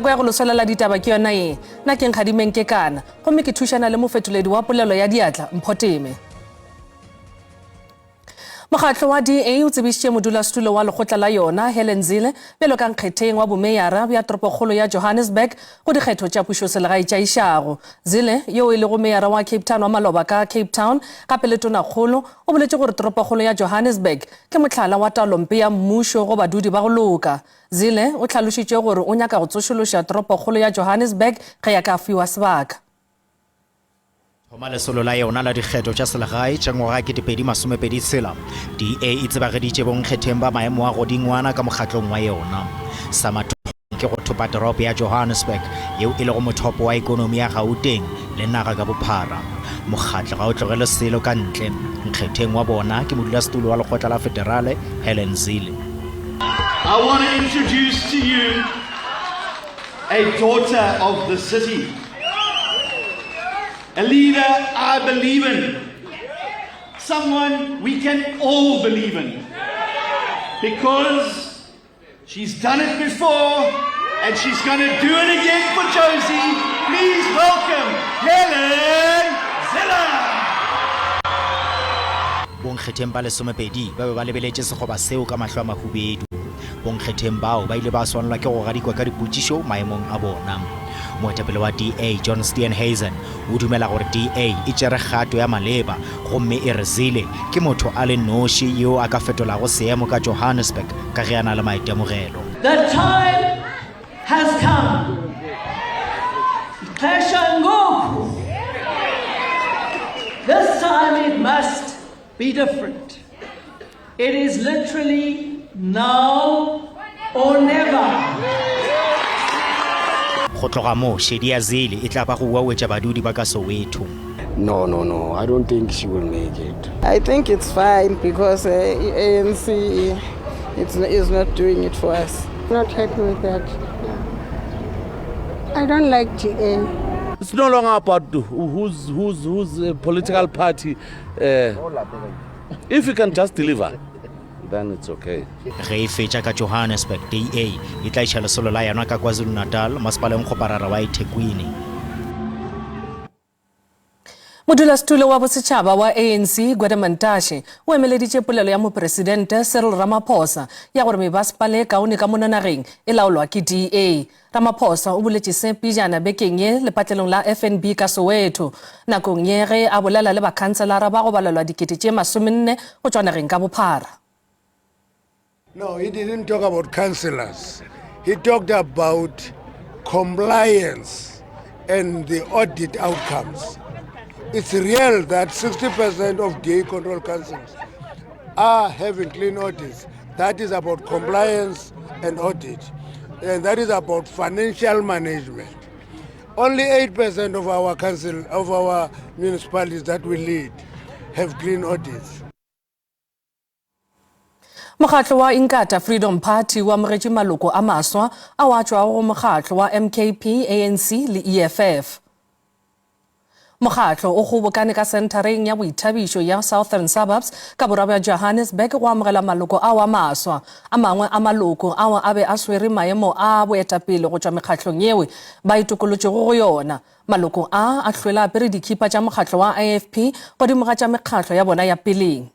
Nako ya go lo swalela ditaba ke yona ye. Nna ke Nkgadimeng Kekana, gomme ke thušana le mofetoledi wa polelo ya diatla, Mpho Teme. Mokgatlo wa DA o tsebišitše modulasetulo wa lekgotla la yona, Helen Zille, bjalo ka nkgetheng wa bomeyara bja toropokgolo ya Johannesburg go dikgetho tša pušoselegae tša išago. Zille, yoo e lego meyara wa Cape Town wa maloba ka Cape Town gape le tonakgolo, o boletše gore toropokgolo ya Johannesburg ke mohlala wa taolompe ya mmušo go badudi ba go loka. Zille o hlalošitše gore o nyaka go tsošološa toropokgolo ya Johannesburg ge a ka fiwa sebaka. Thoma lesolo la yona la dikgetho tša selegae tša ngwaga 2026, DA e tsebageditše bonkgetheng ba maemo a godingwana ka mokgatlong wa yona. Sa mathomo ke go thopa toropo ya Johannesburg yeo e lego mothopo wa ekonomi ya Gauteng le naga ka bophara. Mokgatlo ga o tlogele selo ka ntle. Nkgetheng wa bona ke modulasetulo wa lekgotla la federale Helen Zille. I want to introduce to you a daughter of the city. A leader I believe in. Someone we can all believe in. Because she's done it before and she's going to do it again for Josie. Please welcome Helen Zille. Bonkgetheng ba lesomepedi ba be ba lebeletše sekgoba seo ka mahlo a mahubedu. Bonkgetheng bao ba ile ba swanelwa ke go gadikwa ka dipotšišo maemong a bona. Moetapele wa DA John Steenhuisen o dumela gore DA e tšere kgato ya maleba gomme e re Zille ke motho a le noši yo a ka fetolago seemo ka Johannesburg ka ge a na le maitemogelo. The time has come. Ixesha ngoku. This time it must be different. It is literally now or never. Go tloga moo, šedi ya Zille e tla ba go uauetša badudi ba ka Soweto. No, no, no. I don't think she will make it. I think it's fine because uh, ANC it's, is not doing it for us. Not happy with that. I don't like DA. It's no longer about who's who's who's a political party. Uh, If you can just deliver, then it's okay. Ge e fetša ka Johannesburg, DA e tla iša lesolo la yona ka KwaZulu-Natal, masepaleng kgoparara wa eThekwini. Modulasetulo wa bosetšhaba wa ANC Gwede Mantashe o emeleditše polelo ya mopresidente Cyril Ramaphosa ya gore mebasepala e kaone ka mono nageng e laolwa ke DA. Ramaphosa o boletše se pejana bekeng ye lepatlelong la FNB ka Soweto, nakong ye ge a bolela le bakhanselara ba go balelwa 40,000 go tšwa nageng ka bophara. No, he didn't talk about councillors. He talked about compliance and the audit outcomes. It's real that 60% of DA control councils are having clean audits. That is about compliance and audit. And that is about financial management. Only 8% of our council, of our municipalities that we lead have clean audits. Mokgatlo wa Inkatha Freedom Party o amogetše maloko a maswa ao a tšwago go mokgatlo wa MKP, ANC le EFF. Mokgatlo o kgobokane ka senthareng ya boithabišo ya Southern Suburbs ka borwa bja Johannesburg go amogela maloko ao a maswa. A mangwe a maloko ao a be a swere maemo a boetapele go tšwa mekgatlong yeo ba itokolotšego go yona. Maloko a a hlwele a apere dikhipa tša mokgatlo wa IFP godimo ga tša mekgatlo ya bona ya peleng.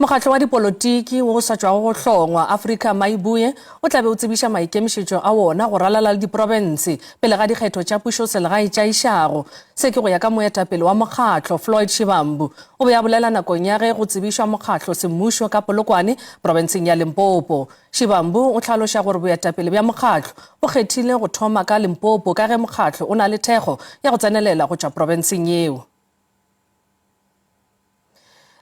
Mokgatlo wa dipolotiki wo o sa tšwago go hlongwa, Afrika Maibuye, o tla be o tsebiša maikemišetšo a wona go ralala le diprofense pele ga dikgetho tša pušoselegae tša išago. Se ke go ya ka moetapele wa mokgatlo, Floyd Shivambu. O be a bolela nakong ya ge go tsebišwa mokgatlo semmušo ka Polokwane, profenseng ya Limpopo. Shivambu o hlaloša gore boetapele bja mokgatlo bo kgethile go thoma ka Limpopo ka ge mokgatlo o na le thekgo ya go tsenelela go tšwa profenseng yeo.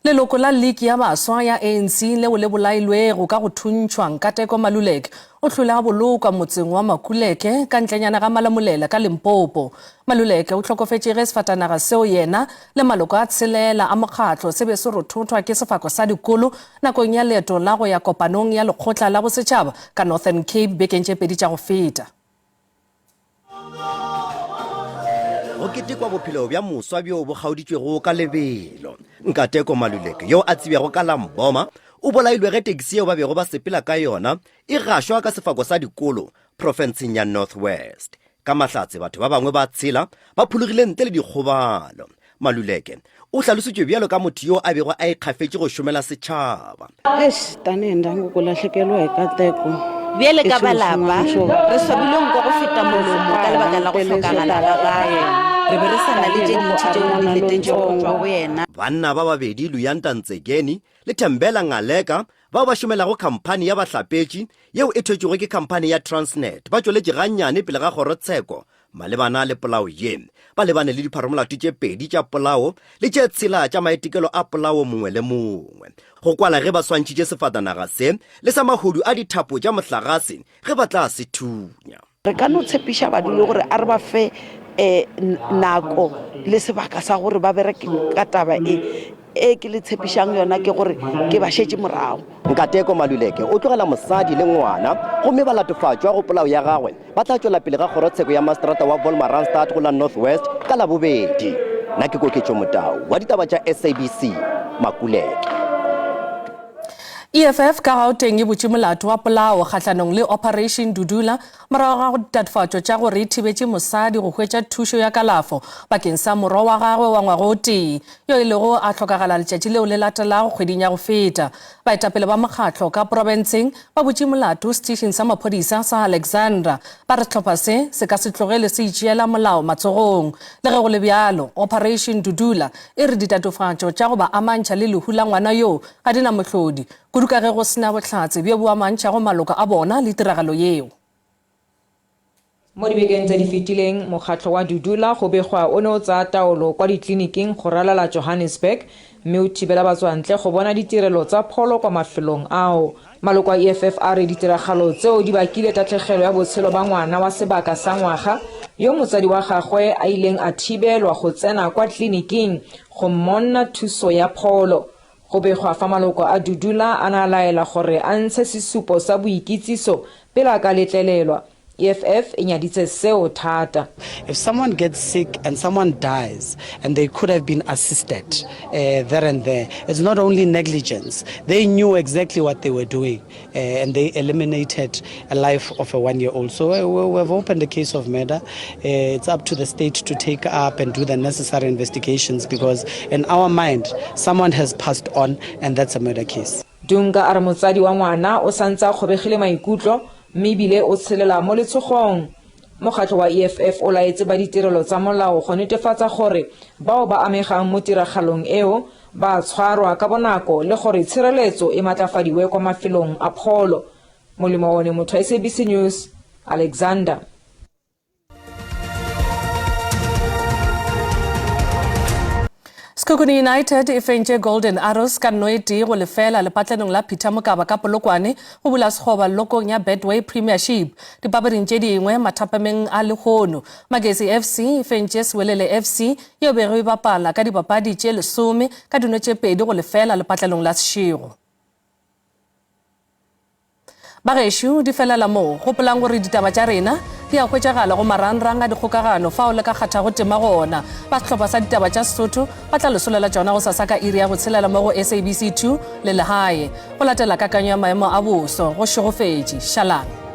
Leloko la Liki ya Baswa ya ANC leo le bolailwego ka go thuntšhwa, Nkateko Maluleke, o hlwele a bolokwa motseng wa Makuleke ka ntlenyana ga Malamulele ka Limpopo. Maluleke o hlokofetše ge sefatanaga seo yena le maloko a tshelela a mokgatlo se be se rothothwa ke sefako sa dikolo nakong ya leeto la go ya kopanong ya lekgotla la bosetšhaba ka Northern Cape bekeng tše pedi tša go feta. Go ketekwa bophelo bja moswa bjo bo kgaoditšwego ka lebelo. Nkateko Maluleke, yo a tsebjago ka la Mboma, o bolailwe ge tekisi yeo ba bego ba sepela ka yona e gašwa ka sefako sa dikolo profenseng ya North West. Ka mahlatse batho ba bangwe ba tshela ba phologile ntle le dikgobalo. Maluleke o hlalositšwe bjalo ka motho yo a bego a ikgafetše go šomela setšhaba. Eish, tanihi ndyangu ku lahlekeriwa hi nkateko Bjale ka ba lapa, re swabile nko go feta molomo ka lebaka la go hlokagala ga gagwe. Re be re sa na le tše dintši tšeo re di letetšego go tšwa go yena. Banna ba babedi Luyanda Ntsekeni le Thembela Ngaleka bao ba šomelago khamphani ya bahlapetši yeo e thwetšwego ke khamphani ya Transnet ba tšweletše gannyane pele ga kgorotsheko Malebana le polao ye, ba lebane le dipharomolato tše pedi tša polao le tše tshela tša maitekelo a polao mongwe le mongwe. Go kwala ge ba swantšhitše sefatanaga se le sa mahodu a dithapo tša mohlagase ge ba tla se thunya. Re ka no tshepiša badudi gore a re ba fe nako le sebaka sa gore ba bereke ka taba e. E ke le tshepišang yona ke gore ke ba šetše morago. Nkateko Maluleke o tlogela mosadi le ngwana gomme balatofatšwa go polao ya gagwe ba tla tšwela pele ga kgorotsheko ya maseterata wa Wolmaranstad go la North West ka Labobedi. Nna ke Koketšo Motau wa ditaba tša SABC, Makuleke. EFF ka Gauteng e butše molato wa polao kgahlanong le Operation Dudula Morago ga ditatofatšo tša gore e thibetše mosadi go hwetša thušo ya kalafo bakeng sa morwa wa gagwe wa ngwaga o tee yo e lego a hlokagala letšatši leo le latelago kgweding ya go feta, baetapele ba mokgatlo ka profenseng ba butše molato setišing sa maphodisa sa Alexandra ba re sehlopha se se ka se tlogele se itšeela molao matsogong. Le ge go le bjalo, Operation Dudula e re ditatofatšo tša go ba amantšha le lehu la ngwana yoo ga di na mohlodi, kudu ka ge go se na bohlatse bjo bo amantšhago maloko a bona le tiragalo yeo. Mo dibekeng tse di fetileng, mokgatlo wa Dudula go begwa o ne o tsaya taolo kwa ditleliniking go ralala Johannesburg mme o thibela batswantle go bona ditirelo tsa pholo kwa mafelong ao. Maloko a EFF a re ditiragalo tseo di bakile tatlhegelo ya botshelo ba ngwana wa sebaka sa ngwaga yo motsadi wa gagwe a ileng a thibelwa go tsena kwa tleliniking go mmonna thuso ya pholo. Go begwa fa maloko a Dudula a ne a laela gore a ntshe sesupo sa boikitsiso pele a ka letlelelwa. EFF e nyaditse seo thata. If someone gets sick and someone dies and they could have been assisted uh, there and there, it's not only negligence. They knew exactly what they were doing uh, and they eliminated a life of a one-year-old. So uh, we, have opened a case of murder. Uh, it's up to the state to take up and do the necessary investigations because in our mind, someone has passed on and that's a murder case. Dunga a re motsadi wa ngwana o santse a kgobegile maikutlo mme ebile o tshelela mo letshogong. Mokgatlho wa EFF o laetse ba ditirelo tsa molao go netefatsa gore bao ba amegang mo tiragalong eo ba tshwarwa ka bonako le gore tshireletso e matlafadiwe kwa mafelong a pholo. Molemo one motho SABC News, Alexander. Sekhukhune United e fentše Golden Arrows ka nno e tee go lefela lepatlanong la Peter Mokaba ka Polokwane go bula sekgoba lokong ya Betway Premiership. Dipapading tše dingwe mathapameng a lehono, Magesi FC e fentše Sewelele FC yeo bego e bapala ka dipapadi tše lesome ka dino tše pedi go lefela lepatlalong la Seshego. Bagešo, di felela moo. Gopolang gore ditaba tša rena di a hwetšagala go marangrang a dikgokagano fao le ka kgathago tema gona. Ba sehlopha sa ditaba tša Sesotho ba tla le solela tšona gosasa ka iri ya botshelela mo go SABC 2 le Lehae. Go latela kakanyo ya maemo a boso, go šegofetše. Šalang.